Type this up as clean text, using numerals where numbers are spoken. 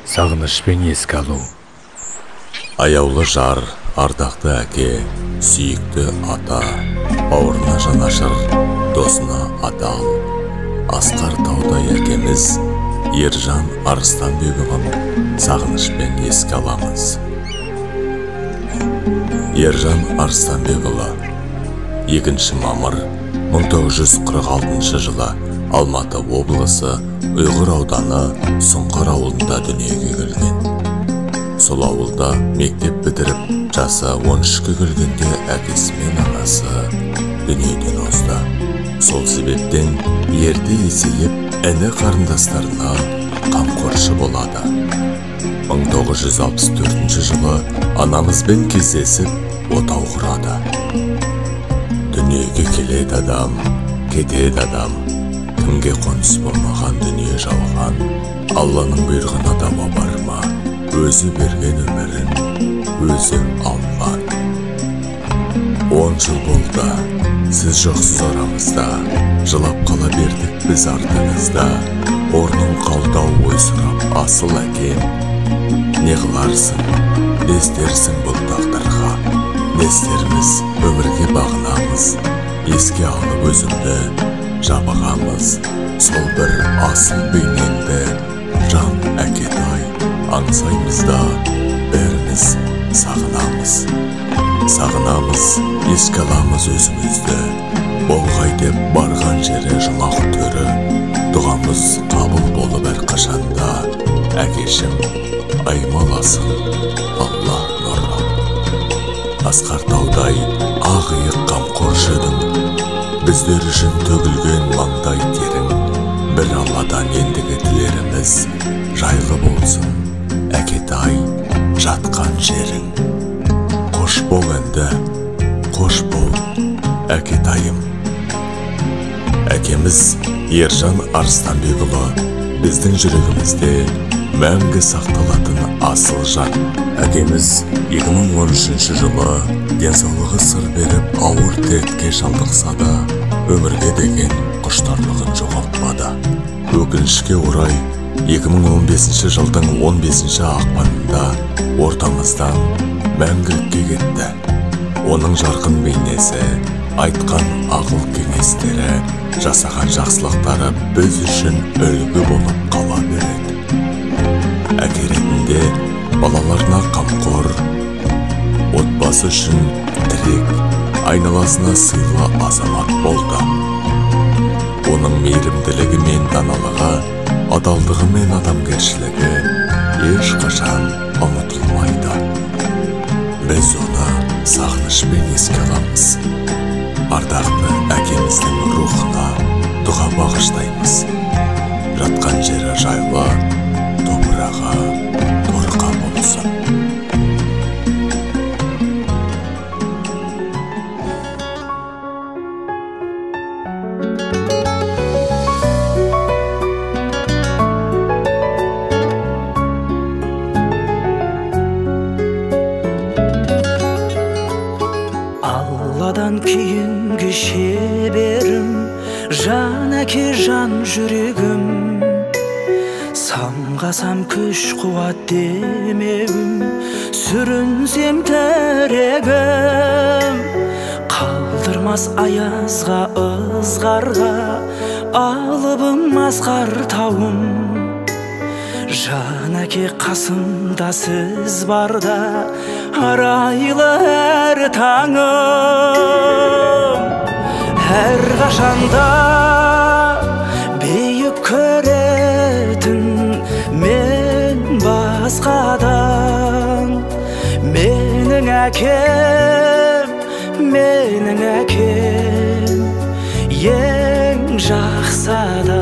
Сағынышпен еске алу. Аяулы жар, ардақты әке, сүйікті ата, бауырына жанашыр, досына адал. Асқар таудай әкеміз Ержан Арыстанбекұлын сағынышпен еске аламыз. Ержан Арыстанбекұлы 2 мамыр 1946 жылы Алматы облысы Ұйғыр ауданы Сұңқар ауылында дүниеге келген. Сол ауылда мектеп бітіріп, жасы 13-ке келгенде әкесі мен анасы дүниеден озды. Сол себептен ерте есейіп, іні қарындастарына қамқоршы болады. 1964 жылы анамызбен кездесіп, отау құрады. Дүниеге келеді адам, кетеді адам. Кімге қоныс болмаған дүние жалған, Алланың бұйрығына дауа бар ма? Өзі берген өмірін өзі алған. 10 жыл болды, сіз жоқсыз арамызда, жылап қала бердік біз артыңызда. Орның қалды-ау ой сұрап асыл әкем. Не қыларсың, не істерсің бұл тағдырға? Не істерміз, өмірге бағынамыз, еске алып өзіңді жабығамыз. Сол бір асыл бейнеңді, жан әкетай, аңсаймыз да бәріміз сағынамыз. Сағынамыз, еске аламыз өзіңізді. Болғай деп барған жері жұмақ төрі. Дұғамыз қабыл болып әрқашанда. Әкешім, аймаласың Алла нұры. Асқар таудай ақ иық қамқоршы едің. Біздер үшін төгілген маңдай терің. Бір Алладан ендігі тілеріміз жайлы болсын, әкетай, жатқан жерің. Қош бол енді, қош бол, әкетайым. Әкеміз Ержан Арыстанбекұлы біздің жүрегімізде мәңгі сақталатын асыл жан. Әкеміз 2013 жылы денсаулығы сыр беріп ауыр дертке шалдықса да, өмірге деген құштарлығын жоғалтпады. Өкінішке орай 2015 жылдың 15 ақпанында ортамыздан мәңгілікке кетті. Оның жарқын бейнесі, айтқан ақыл кеңестері, жасаған жақсылықтары біз үшін үлгі болып қала береді. Әке ретінде балаларына қамқор, отбасы үшін тірек, айналасына сыйлы азамат болды. Оның мейірімділігі мен даналығы, адалдығы мен адамгершілігі ешқашан ұмытылмайды. Біз оны сағынышпен еске аламыз. Ардақты әкеміздің рухына дұға бағыштаймыз. Жатқан жері жайлы, топырағы торқа болсын. Алладан кейінгі шеберім, жан әке, жан жүрегім. Самғасам күш қуат демеуім, сүрінсем тірегім. Қалдырмас аязға, ызғарға, алыбым асқар тауым. Жан әке қасымда сіз барда, арайлы әр таңым. Әрқашанда биік көретін мен басқадан. Менің әкем, менің әкем, ең жақсы адам.